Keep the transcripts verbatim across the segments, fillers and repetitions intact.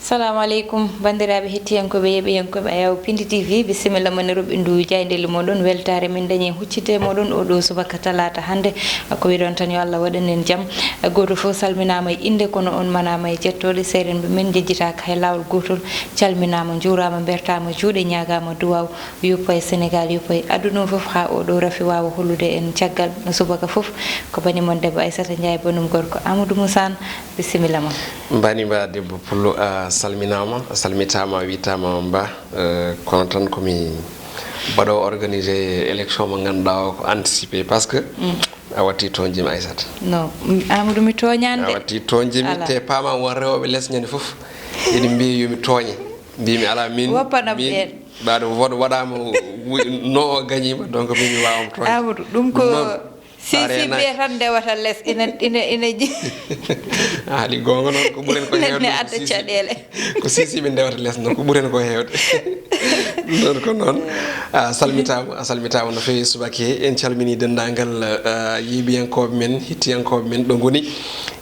Salamu aleykum, banndiraaɓe hettiyankooɓe, yeeɓiyankooɓe Ayaw Pindi T V, bisimilla mon e roɓɓindu jaayndeeli mooɗon. Weltaare min dañi huccite e mooɗon oo ɗoo subaka talaata hannde. Ko wiɗon tan, yo Allah waɗan en jam. Gooto fof salminaama e innde, kono on manaama e jettooɗe. Seerenɓe men njejjitaaka hay laawol gootol. Calminaama, njuuraama, mbertaama juuɗe, ñaagaama duwaaw. Yuppo e Senegaal, yuppo e aduna o fof, haa oo ɗoo rafi waawa hollude en caggal. No subaka fof, ko bani mon debbo Aissata Ndiaye, banum gorko Amadou Moussa Anne. Bisimilla mon. Mbani mba debbo Pullo, a salminaama, a salmitaama, a witaama mba. Eh, kono tan ko mi mbaɗo organisé élection mo ngannduɗaa o ko anticipé, parce que a watti toñjimi, Aissata. No, Amadou, mi tooñaani de. A watti toñjimi. Alaa. Te paama won rewɓe les ñande fof ene mbiya yo mi tooñe. Mbimi alaa, min, woppana min ɓeen. Mbaɗo woɗ-, waɗaama wi-, no o gañiima, donc min mi waawama toñde. Amadou, ɗum ko noon, sisi ɓe tan ndewata les, ina, ina, ina ji-, a haali goonga noon, ko ɓuren ko heewde ne ko adda sisi, caɗeele. Ko sisi ɓe ndewata les noon, ko ɓuren ko heewde. Noon ko noon. A salmitaama, a salmitaama no feewi subaka he. En calminii denndaangal, ah, yeeɓiyankooɓe men, hettiyankooɓe men ɗo ngoni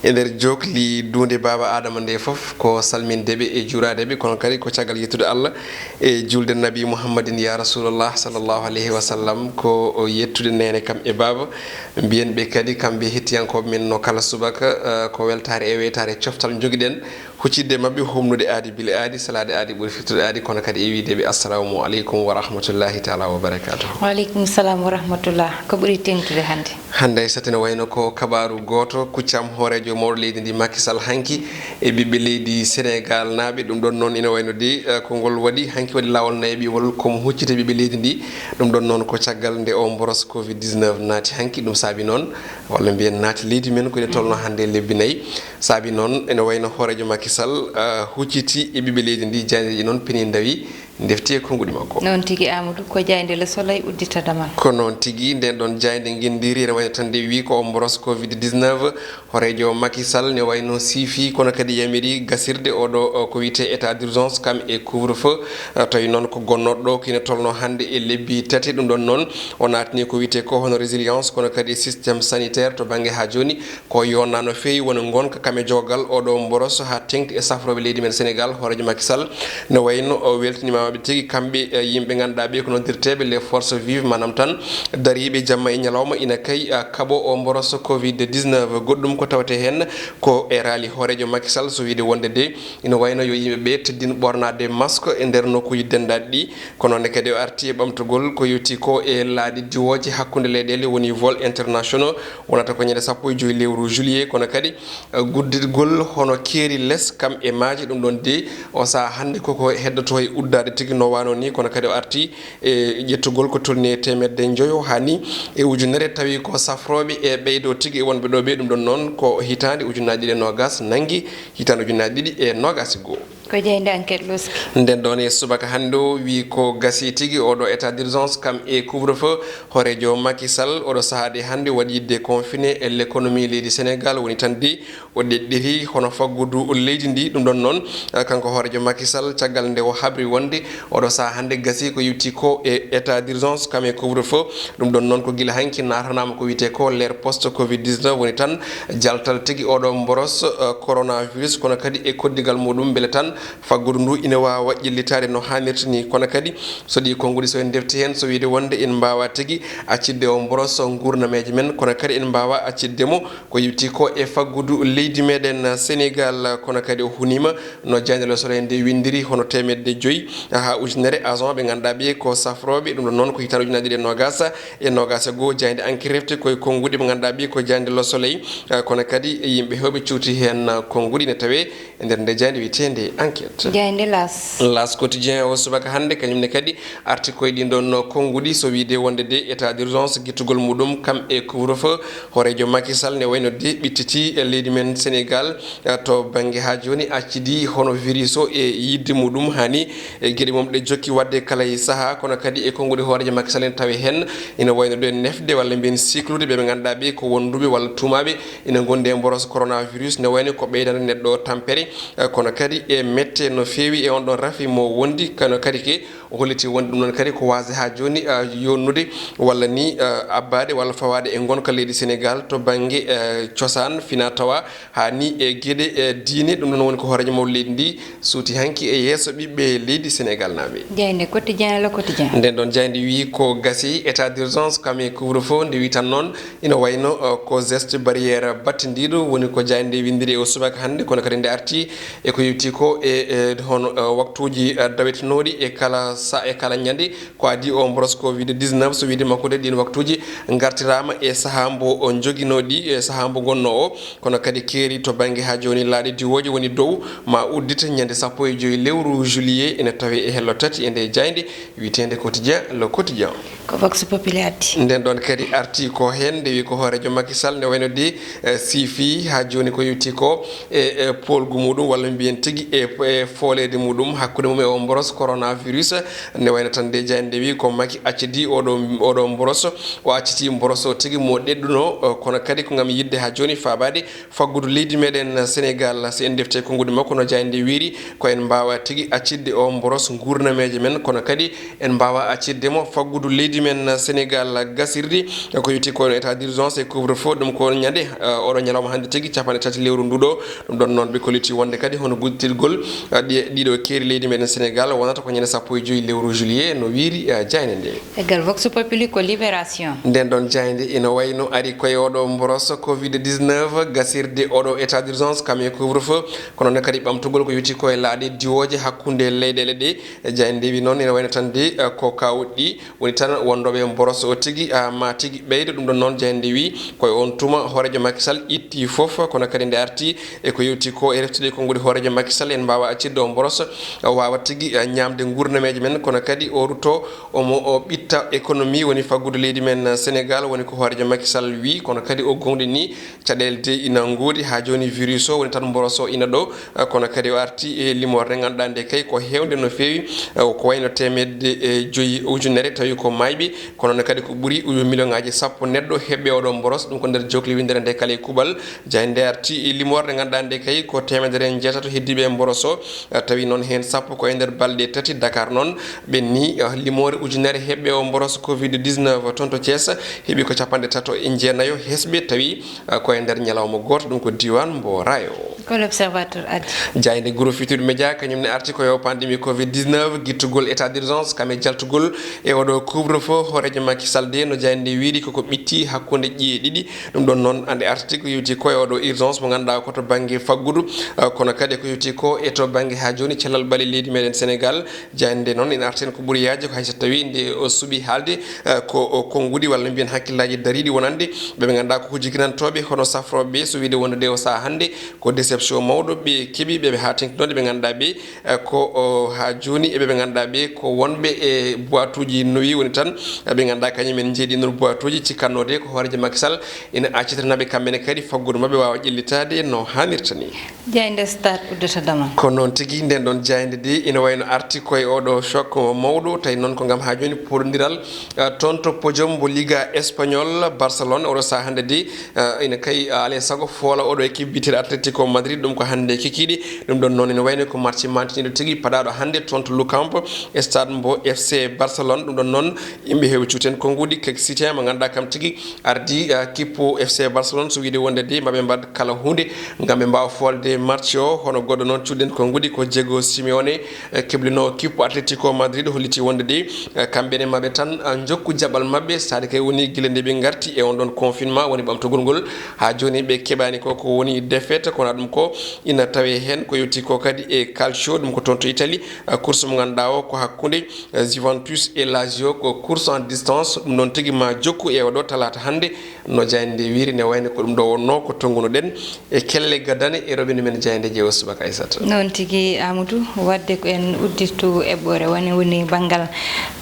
e nder jookli duunde Baaba Aadama nde fof, ko salminde ɓe e juuraade ɓe, kono kadi ko caggal yettude Allah e juulde Nabi Muhammadin ya Rasulallah sallallahu alayhi wa sallam, ko yettude neene kam e baaba. Mbiyen ɓe kadi, kamɓe hettiyankooɓe men, no kala subaka, eh, ko weltaare e weytaare coftal njogiɗen, huccidde maɓɓe humnude aadi bile aadi, salaade aadi ɓuri firtude aadi, kono kadi e wiide ɓe assalamu aleykum wa rahmatullahi taala wa barakatuh. Wa aleykum salam wa rahmatullah. Ko ɓuri teŋtude hannde? Hannde, Aissata, ene wayno ko kabaaru gooto, kuccam hooreejo mawɗo leydi ndi, Macky Sall, hanki e ɓiɓɓe leydi Senegaal naaɓe. Ɗum ɗon noon ene wayno de, eh, ko ngol waɗi hanki, waɗi laawol nayaɓiwol, ko mo huccite ɓiɓɓe leydi ndi. Ɗum ɗon noon ko caggal nde o mboros covid dix-neuf naati hanki. Ɗum saabi noon, walla mbiyen naati leydi men, ko ene tolno hannde lebbi nayi. Saabi noon, ene wayno hooreejo Macky Sall, eh, hucciti e ɓiɓɓe leydi ndi, jaayndeeji noon pini ndawi. Ndefti e konnguɗi makko. Noon tigi, Amadou, ko jaaynde Le Soleil uddita damal. Ko noon tigi, nden ɗon jaaynde ngenndiri ene wayno tan nde wi ko o mboros covid dix-neuf, hooreejo Macky Sall ne wayno siifi, kono kadi yamiri gasirde oɗo, o, ko wiyetee état d'urgence, kam e couvre-feu, eh, tawi noon ko gonnooɗo ɗo, ko ina tolno hannde e lebbi tati. Ɗum ɗon noon, o naatni ko wiyetee ko hono résilience, kono kadi système sanitaire to bannge haa jooni, ko yonna no feewi, woni ngonka kam e jogal oɗo mboros haa teŋti e safrooɓe leydi men Senegaal. Hooreejo Macky Sall ne wayno o weltinimaama ɓe tigi, kamɓe, eh, yimɓe ngannduɗaa ɓe ko noddirteeɓe les forces vives, maanaam tan dariiɓe jamma e ñalawma ina kay, eh, kaɓo o mboros covid dix-neuf. Goɗɗum ko tawetee heen ko e raali hooreejo Macky Sall, so wiyde wonde de ina wayno yo yimɓe ɓe teddin ɓornaade masque e nder nokkuuji denndaaɗi ɗi. Kono ne kadi o arti e ɓamtugol ko yowti ko e laaɗe diwooje hakkunde leyɗeele, woni vol internationaux, wonata ko ñande sappo e joy lewru juillet, kono kadi, eh, guddiɗgol hono keeri les kam e maaje. Ɗum ɗon de, o sahaa hannde koko heddoto e uddaade tigi no waano ni, kono kadi o arti e ƴettugol ko tolni e teemedde njoyo haa ni e ujunere, tawi ko safrooɓe e ɓeydo tigi e wonɓe ɗo ɓe. Ɗum ɗon noon ko hitaande ujunnaji ɗiɗi e noogas nanngi hitaande ujunnaji ɗiɗi e noogas e goo. Ko jaaynde Enquête loski. Nden ɗon e subaka hannde o wi ko gasi tigi oɗo état d'urgence kam e couvre-feu, hooreejo Macky Sall oɗo sahaa de hannde waɗi déconfiné e l'économie leydi Senegaal, woni tan de o ɗeɗɗiri hono faggudu leydi ndi. Ɗum ɗon noon, eh, kanko hooreejo Macky Sall, caggal nde o habri wonde oɗo sahaa hannde gasi ko yewti ko e état d'urgence kam e couvre-feu. Ɗum ɗon noon ko gila hanki naatanaama ko wiyetee ko les postes covid dix-neuf, woni tan jaltal tigi oɗo mboros, eh, coronavirus, kono kadi e koddigal muɗum, mbele tan faggudu ndu ina waawa ƴellitaade no haanirta ni. Kono kadi so ɗi konnguɗi, so en ndefti heen, so wiyde wonde en mbaawa tigi accidde o mboros nguurnameeje men, kono kadi en mbaawa accidde mo ko yewti ko e faggudu leydi meɗen Senegaal. Kono kadi o huniima no jaaynde Le Soleil nde winndiri, hono teemedde joy haa ujunere agent ɓe ngannduɗaa ɓe ko safrooɓe. Ɗum ɗon noon ko hitaande ujunnaji ɗiɗi e noogas e noogas e goo. Jaaynde Enquête refti koye konnguɗi ɓe ngannduɗaa ɓe ko jaaynde Le Soleil, eh, kono kadi yimɓe heewɓe cuuti heen konnguɗi ne tawee e nder nde jaaynde wiyeteende Enquête. Jaaynde L'As. L'As Quotidien o subaka hannde, kañum ne kadi arti koye ɗin ɗon konnguɗi, so wiyde wonde de état d'urgence gittugol muɗum kam e couvre-feu, hooreejo Macky Sall ne wayno de ɓittiti e leydi men Senegaal, eh, to bannge haa jooni accidi hono virus o e yiɗde muɗum, haa ni e geɗe mum ɗe jokki waɗde kala e sahaa. Kono kadi e konnguɗi hooreejo Macky Sall ne tawi heen ina wayno ɗo e nefde walla mbiyen siklude ɓe ɓe ngannduɗaa ɓe ko wonduɓe walla tuumaaɓe ina ngondi e mboros coronavirus, ne wayno ko ɓeydande neɗɗo o tampere, eh, kono kadi e mette no feewi e on ɗon rafi mo wondi, kono kadi ke o holliti wonde ɗum ɗon kadi ko waasde haa jooni, ah, yonnude walla ni, ah, abbaade walla fawaade e ngonka leydi Senegaal to bannge, ah, cosaan, fina tawa haa ni e geɗe, eh, diine. Ɗum ɗon woni ko hooreejo mawɗo leydi ndi suuti hanki e yeeso ɓiɓɓe leydi Senegaalnaaɓe. Jaaynde Quotidien, Le Quotidien. Nden ɗon jaaynde wi ko gasi état d'urgence kam e couvre-feu, nde wi tan noon ina wayno, eh, ko geste barrière battindiiɗo woni ko jaaynde windiri e o subaka hannde, kono kadi nde arti e ko yewti ko e, e hono, eh, waktuuji, eh, dawetenooɗi e kala sa-, e kala ñande. Ko adii o mboros covid dix-neuf, so wiyde makko de, ɗiin waktuuji ngartiraama e sahaa mbo o joginooɗi, e sahaa mbo gonnoo o, kono kadi keeri to bannge haa jooni laaɗe diwooje woni dow ma uddita ñande sappo e joy lewru juillet, ene tawee e hello tati e nde jaaynde wiyeteende Quotidien, Le Quotidien. Ko Vox Populi addi. Nden ɗon kadi arti ko heen, nde wi ko hooreejo Macky Sall, nde wayno de, eh, siifi haa jooni ko yewti ko e, e poolgu muɗum, walla mbiyen tigi e, e fooleede muɗum hakkunde mum e o mboros coronavirus. Nde wayno tan nde jaaynde wi ko Macky accidi oɗo, oɗo mboros, o acciti mboros o tigi mo ɗeɗɗuno, eh, kono kadi ko ngam yiɗde haa jooni faabaade faggudu leydi meɗen Senegaal. Si en defte konnguɗi makko no jaaynde wiiri, ko en mbaawa tigi accitde o mboros nguurnameeje men, kono kadi en mbaawa accitde mo faggudu leydi men Senegaal gasirdi. Ko yewti ko état d'urgence e couvre-feu, ɗum ko ñande, eh, oɗo ñalawma hannde tigi, capanɗe tati lewru nduɗo. Ɗum ɗon noon ɓe kolliti wonde kadi hono gudditirgol, eh, ɗi-, ɗiɗo keeri leydi meɗen Senegaal wonata ko ñande sappo e joy lewru juillet, no wiiri, eh, jaaynde nde. Eggal Vox Populi ko Libération. Nden ɗon jaaynde ina wayno ari koye oɗo mboros covid dix-neuf, gasirde oɗo état d'urgence kam e couvre-feu, kono noon kadi ɓamtugol ko yewti ko e laaɗe diwooje hakkunde leyɗeele ɗe. E jaaynde wi noon ina wayno tan de, eh, ko kawɗi woni tan wondooɓe mboros o tigi, ah, ma tigi ɓeydo. Ɗum ɗon noon jaaynde wi koye on tuma hooreejo Macky Sall itti fof, kono kadi nde arti e ko yewti ko e reftude konnguɗi hooreejo Macky Sall, en mbaawa accitde o mboros, ah, waawa tigi, ah, ñaamde nguurnameeje men, kono kadi o rutto omo o ɓitta économie woni faggudu leydi men, ah, Senegaal, woni ko hooreejo Macky Sall wi, kono kadi o gonɗini caɗeele de ina ngoodi haa jooni, virus o woni tan mboros o ina ɗo, eh, kono kadi o arti e limoore nde ngannduɗaa nde kay ko heewnde no feewi, eh, ko wayno teemedde e joyi ujunere tawi ko maayɓe, kono noon kadi ko ɓuri million ŋaaji sappo neɗɗo heɓɓe oɗo mboros, ɗum ko nder jokli winndere nde kala e kuuɓal. Jaaynde nde arti e limoore nde ngannduɗaa nde kay ko teemedere e njeetato heddiiɓe e mboros o, eh, tawi noon heen sappo ko e nder balɗe tati. Dakar noon ɓenni, eh, limoore ujunere heɓɓe o mboros covid dix-neuf toon to Thiès, heɓi ko capanɗe tato e jeenayo hesɓe tawi, ah, ko e nder ñalawma gooto, ɗum ko diiwaan Mborayo. Ko L'Observateur addi. Jaaynde Groupe Futurs Médias kañum ne arti ko yo pandémie covid dix-neuf, gittugol état d'urgence, kam e jaltugol e oɗo couvre-feu. Hooreejo Macky Sall de no jaaynde nde wiiri koko ɓitti hakkunde ƴiye ɗiɗi. Ɗum ɗon noon ande arti ko yewti ko e oɗo urgence mo ngannduɗaa ko to bannge faggudu, ah, kono kadi ko yewti ko e to bannge haa jooni cellal ɓalli leydi meɗen Senegaal. Jaaynde nde noon ina arten ko ɓuri yaajde ko hay so tawii nde o suɓi haalde, eh, ko o konnguɗi walla mbiyen hakkillaaji dariiɗi wonande ɓe ɓe ngannduɗaa ko jigginantooɓe hono safrooɓe ɓe, so wiyde wonde nde o sahaa hannde ko déception mawɗo ɓe keɓi ɓe ɓe haa teŋtinoɗe ɓe ngannduɗaa ɓe, eh, ko o haa jooni e ɓe ɓe ngannduɗaa ɓe ko wonɓe e boîte uji nowi woni tan, eh, ɓe ngannduɗaa kañum en njeeɗi noon boîte uji cikkannoo de ko hooreejo Macky Sall ina accitanaɓe kamɓe ne kadi faggudu maɓɓe waawa ƴellitaade no haanirta ni. Jaaynde Stade uddata damal. Ko noon tigi, nden ɗon jaaynde de ina wayno arti koye oɗo choc mawɗo, tawi noon ko ngam haa jooni porondiral, eh, toon to podium mbo Liga Espagnol. Barcelone oɗo sahaa hannde de, eh, ina kay, eh, alaa e sago foola oɗo équipe biyeteeɗo Atletico Madrid, ɗum ko hannde kikiiɗe. Ɗum ɗon noon ina wayno ko match mantiniiɗo tigi paɗaaɗo hannde toon to Lou Camp, stade mbo F C Barcelone. Ɗum ɗon noon yimɓe heewi cuuten konnguɗi, kek Citien mo ngannduɗaa kam tigi ardi, ah, kippu F C Barcelone, so wiyde wonde de maɓe mbaɗ kala huunde ngam ɓe mbaawa foolde match o. Hono goɗɗo noon cuuɗiɗen konnguɗi ko Diego Simeone, eh, keblinoowo kippu Atletico Madrid, holliti wonde de, eh, kamɓe ne maɓe tan, ah, njokku jaɓɓal maɓɓe, saade kay woni gila nde ɓe ngarti e on ɗon confinement woni ɓamtogol ngol. Haa jooni ɓe keɓaani ko, ko woni défaite, kono ɗum ko ina tawee heen ko yewti ko kadi e calcio, ɗum ko toon to Italie, ah, course mo ngannduɗaa o ko hakkunde eh, Juventus e Lazio ko course en distance. Ɗum noon tigi ma jokku e oɗo talaata hannde, no jaaynde nde wiiri, ne wayno ko ɗum ɗo wonnoo ko tonngunoɗen e kelle gadane e roɓinde men jaaynde je o subaka Aissata. Noon tigi Amadou, wadde ko en udditu eɓɓore woni, woni banngal,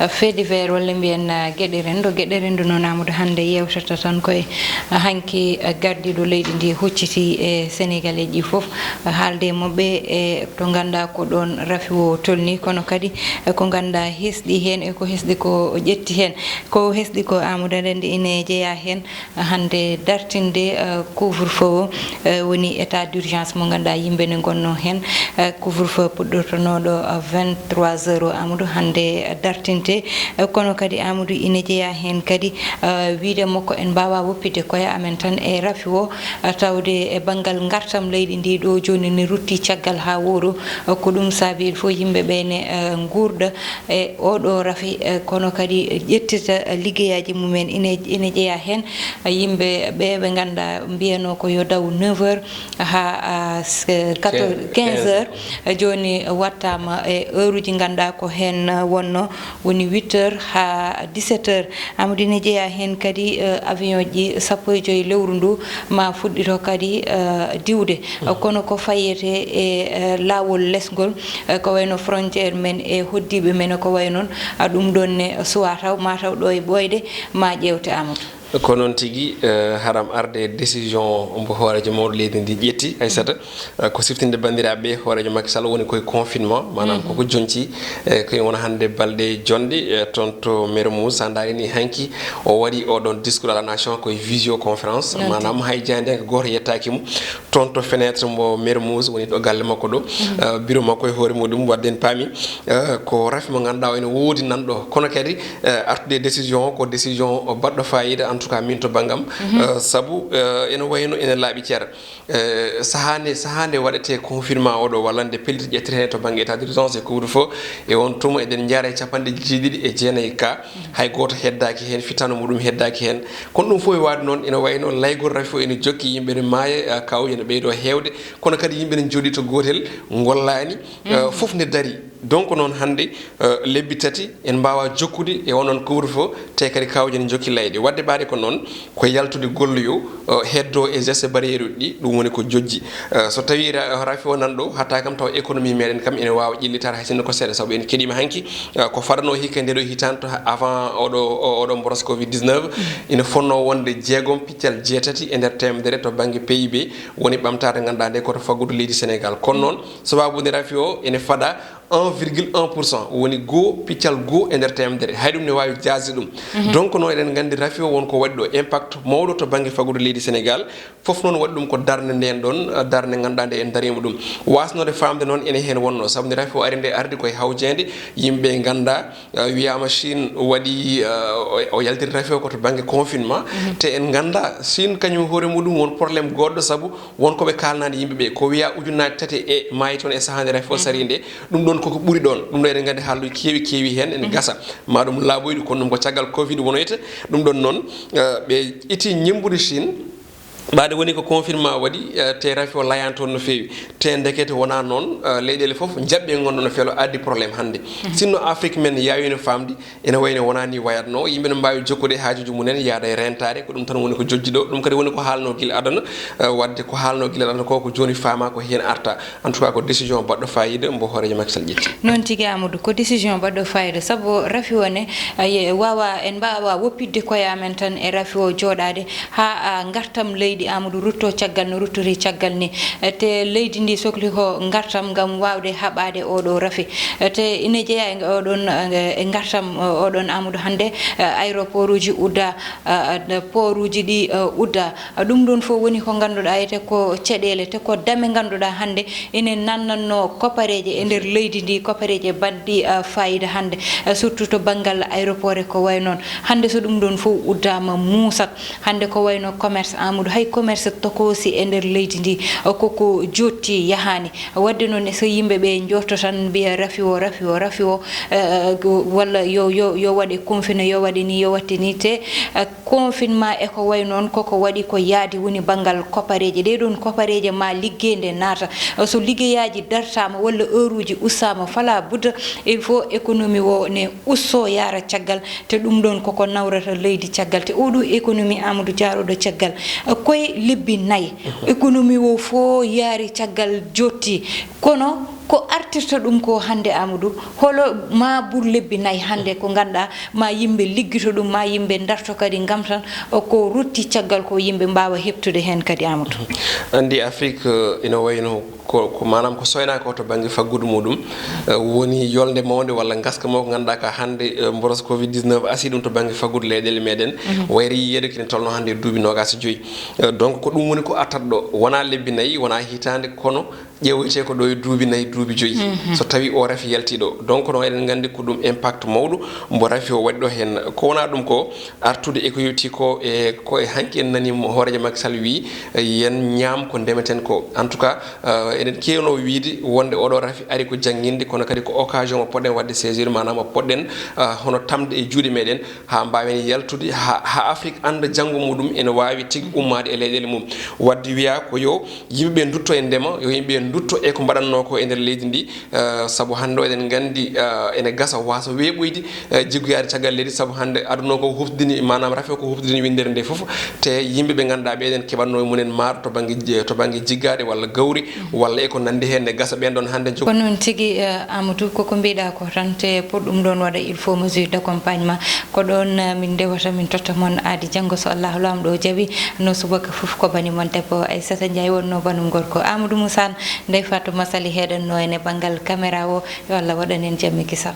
eh, fait divers walla mbiyen, eh, geɗe renndo. Geɗe renndo noon Amadou hannde yewtata tan koye, eh, hanki, eh, gardiiɗo leydi ndi hucciti e Sénégalais ji. fof, haalde e maɓɓe e to ngannduɗaa ko ɗoon rafi o tolni, kono kadi e ko ngannduɗaa hesɗi heen e ko hesɗi ko ƴetti heen. Ko hesɗi ko, Amadou, aɗa anndi ine jeyaa heen hannde dartinde, eh, couvre-feu o, eh, woni état d'urgence mo ngannduɗaa yimɓe ne ngonnoo heen, eh, couvre-feu puɗɗortonooɗo, eh, vingt-trois heures o, Amadou, hannde dartinte. Eh, kono kadi, Amadou, ine jeyaa heen kadi, eh, wiyde makko en mbaawaa woppitde koye amen tan e rafi o, eh, tawde e banngal ngartam leydi ndi ɗo jooni ne rutti caggal haa wooɗi. Eh, ko ɗum saabi il faut yimɓe ɓe ne, eh, nguurda e oɗo rafi, eh, kono kadi ƴettita, eh, liggeyaaji mumen. Ine, ine jeyaa heen, eh, yimɓe ɓe ɓe ngannduɗaa mbiyanoo ko yo daw neuf heures haa, ah, s-, quatorze, quinze heures. Eh, jooni wattaama e heure uji ngannduɗaa ko heen, eh, wonnoo, woni huit heures haa dix-sept heures. Amadou, ine jeyaa heen kadi, eh, avion ji sappo e joy lewru ndu ma fuɗɗito kadi, eh, diwde. Eh, kono ko fayete e, eh, laawol lesngol, eh, ko wayno frontière men e hoddiiɓe men, ko way noon, ah, ɗum ɗoon ne suwaa taw, ma taw ɗo e ɓooyde ma ƴeewte, Amadou. Ko noon tigi, eh, haram arde e décision mbo hooreejo mawɗo leydi ndi ƴetti, Aissata, eh, ko siftinde banndiraaɓe ɓe, hooreejo Macky Sall woni koye confinement, maanaam koko jonci, eh, ko wona hannde balɗe jonɗe, eh, toon to Mermoz. So a ndaarii ni hanki o waɗi oɗon discours à la nation koye visioconférence, maanaam hay jaayndiyanke gooto yettaaki mo. Toon to fenêtre mbo Mermoz woni ɗo galle makko ɗo, eh, bureau makko e hoore muɗum, wadde en paami, eh, ko rafi mo ngannduɗaa o ene woodi nanɗo, kono kadi, eh, artude e décision o ko décision o baɗɗo fayida, en tout cas min to banngam, eh, sabu, eh, ene wayno ene laaɓi cer. Eh, sahaa nde, sahaa nde waɗetee confinement oɗo, walla nde pellital ƴettete heen to bannge état d'urgence e couvre-feu, e on tuma eɗen njaara e capanɗe jeeɗiɗi e jeenayi cas, hay gooto heddaaki heen, fittaandu muɗum heddaaki heen. Kono ɗum fof e waawde noon, ene wayno laygol rafi o ene jokki, yimɓe ene maaya, eh, kawuuji ene ɓeydoo heewde, kono kadi yimɓe ene njooɗii to gootel, ngollaani, eh, fof ne darii. Donc noon hannde, eh, lebbi tati en mbaawaa jokkude e onon couvre-feu, te kadi kawuuji ene njokki layde. Wadde ɓaade ko noon, ko yaltude golloyo, eh, heddo e geste barrière uji ɗi, ɗum woni ko jojji. Eh, so tawii ra-, rafi o nan ɗo, hatta kam taw économie meɗen kam ene waawa ƴellitaade hay sinno ko seeɗa, sabu en keɗiima hanki, eh, ko fadanoo hikka nde ɗo hitaande to ha-, avant oɗo, o-, oɗo mboros covid dix-neuf, ina fonnoo wonde jeegom piccal jeetati e nder teemedere to bannge P I B woni ɓamtaare ngannduɗaa nde ko to faggudu leydi Sénégal. Kono noon, sababu nde rafi o ene fada un virgule un pour cent, woni goo piccal goo e nder teemedere. Hay ɗum ne waawi jaasde ɗum. Donc noon eɗen nganndi rafi o won ko waɗi ɗo impact mawɗo to bannge faggudu leydi Sénégal. Fof noon waɗi ɗum ko darnde nden ɗon, eh, darnde ngannduɗaa nde en dariima ɗum. Waasnoode faamde noon ene heen wonnoo, sabu nde rafi o ari nde ardi koye hawjeende, yimɓe nganndaa, eh, wiyaama Chine waɗi, eh, o, o yaltiri rafi o ko to bannge confinement. Te en nganndaa Chine kañum hoore muɗum won problème goɗɗo, sabu won ko ɓe kaalnaani yimɓe ɓe. Ko wiyaa ujunnaaje tati e maayi toon e sahaa nde rafi o sari nde, ɗum ɗon koko ɓuri ɗoon. Ɗum ɗo eɗen nganndi haalluuji keewi, keewi heen ene gasa. Ma ɗum laaɓoyɗi, kono ɗum ko caggal covid wonoyta. Ɗum ɗon noon, eh, ɓe itti ñemmbude Chine. Ɓaade woni ko confinement waɗi, eh, te rafi o layaani toon no feewi. Te ndekete wonaa noon, eh, leyɗeele fof njaɓɓe ngonno no felo addi problème hannde. Sinno Afrique men yaawiino faamde, ene wayno wonaa ni wayatnoo. Yimɓe no mbaawi jokkude e haajuuji mum en, yaada e reentaare, ko ɗum tan woni ko jojji ɗo. Ɗum kadi woni ko haalnoo gila adana, eh, wadde ko haalnoo gila adana ko, ko jooni faamaa ko heen arta. En tout cas, ko décision baɗɗo faayiida mbo hooreejo Macky Sall ƴetti. Noon tigi, Amadou, ko décision baɗɗo faayiida, sabu rafi o ne, aye, waawa, en mbaawa woppitde koye amen tan e rafi o jooɗaade haa, a, ngartam leydi, Amadou, rutto caggal no ruttori caggal ni. E, te leydi ndi sokli ko ngartam ngam waawde haɓaade oɗo rafi. E, te ine jeyaa e oɗon, e, e ngartam, o-, oɗon, Amadou, hannde, e, aéroport uji udda, e, e, port uji ɗi, e, udda. Ɗum ɗoon fof woni ko ngannduɗaa ete ko caɗeele, te ko dame ngannduɗaa hannde ene nannannoo kopareeje e nder leydi ndi, kopareeje baɗɗi, ah, faayiida hannde, ah, surtout to banngal aéroport e ko wayi noon. Hannde so ɗum ɗoon fof uddaama muusat, hannde ko wayno commerce, Amadou, hay commerce tokoosi e nder leydi ndi, ah, koko jooɗti yahaani. Wadde noon, so yimɓe ɓe njooɗto tan mbiya rafi o, rafi o, rafi o, eh, walla yo, yo, yo waɗe confiné, yo waɗe ni, yo watte ni, te, eh, confinement e ko wayi noon, koko waɗi ko yaadi woni banngal kopareeje. Ɗee ɗoon kopareeje ma liggey nde naata. So liggeyaaji dartaama walla heure uji ustaama, fala budda, il faut économie o ne usto yaara caggal. Te ɗum ɗoon koko nawrata leydi caggal. Te oɗo économie, Amadou, jaaroɗo caggal, koye lebbi nayi, économie o fof yaari caggal jotti. Kono ko arti Tirta ɗum ko hannde, Amadou, holo ma bur lebbi nayi hannde ko ngannduɗaa ma yimɓe liggito ɗum, ma yimɓe darto kadi ngam tan o ko rutti caggal ko yimɓe mbaawa heɓtude heen kadi, Amadou? Anndi Afrik, eh, ina wayno ko, ko maanaam ko soynaaka o to bannge faggudu muɗum, eh, woni yolnde mawnde walla ngaska mawko ngannduɗaa ka hannde, eh, mboros covid dix-neuf asi ɗum to bannge faggudu leyɗeele meɗen. Wayri yiyeede kene tolno hannde e duuɓi noogaas e joyi. Eh, donc ko ɗum woni ko artat ɗo, wonaa lebbi nayi, wonaa hitaande, kono ƴeewoyte ko ɗo e duuɓi nayi, duuɓi joyi. So tawi o rafi yalti ɗo, donc noon eɗen nganndi ko ɗum impact mawɗo mbo rafi o waɗi ɗo heen. Ko wonaa ɗum ko artude e ko yowti ko e, ko e hanki en nani mo hooreejo Macky Sall wii, eh, yen ñaam ko ndemeten ko. En tout cas, eh, eɗen keewno wiide wonde oɗo rafi ari ko jannginde, kono kadi ko occasion mo poɗɗen waɗde saisir, maanaam mo poɗɗen, eh, hono tamde e juuɗe meɗen, haa mbaawen yaltude, haa, haa Afrik annda janngo muɗum ene waawi tigi ummaade e leyɗeele mum. Waɗde wiyaa ko yo yimɓe ɓe ndutto e ndema, yo yimɓe ɓe ndutto e ko mbaɗatnoo ko e nder leydi ndi, eh, sabu hannde o eɗen nganndi, eh, ene gasa waaso weeɓoyde, eh, jiggoyaade caggal leydi, sabu hannde aduna o ko huftidini, maanaam rafi o ko huftidini winndere nde fof, te yimɓe ɓe ngannduɗaa ɓe eɗen keɓatnoo e mumen maaro to bannge, to bannge jiggaade walla gawri, walla e ko nanndi heen ne gasa ɓeen ɗoon hannde jog- Ko noon tigi, eh, Amadou, koko mbiɗa ko tan te pour ɗum ɗoon waɗa il faut mesure d'accompagnement. Ko ɗoon, eh, min ndewata, min totta mon aadi janngo so Allahu Laamɗo o jaɓi. No subaka fof ko bani mon debbo Aissata Ndiaye wonno banum gorko Amadou Moussa Ndeye Fatou Massaly heɗanno en e banngal caméra o. Yo Allah waɗan en jam e kisal.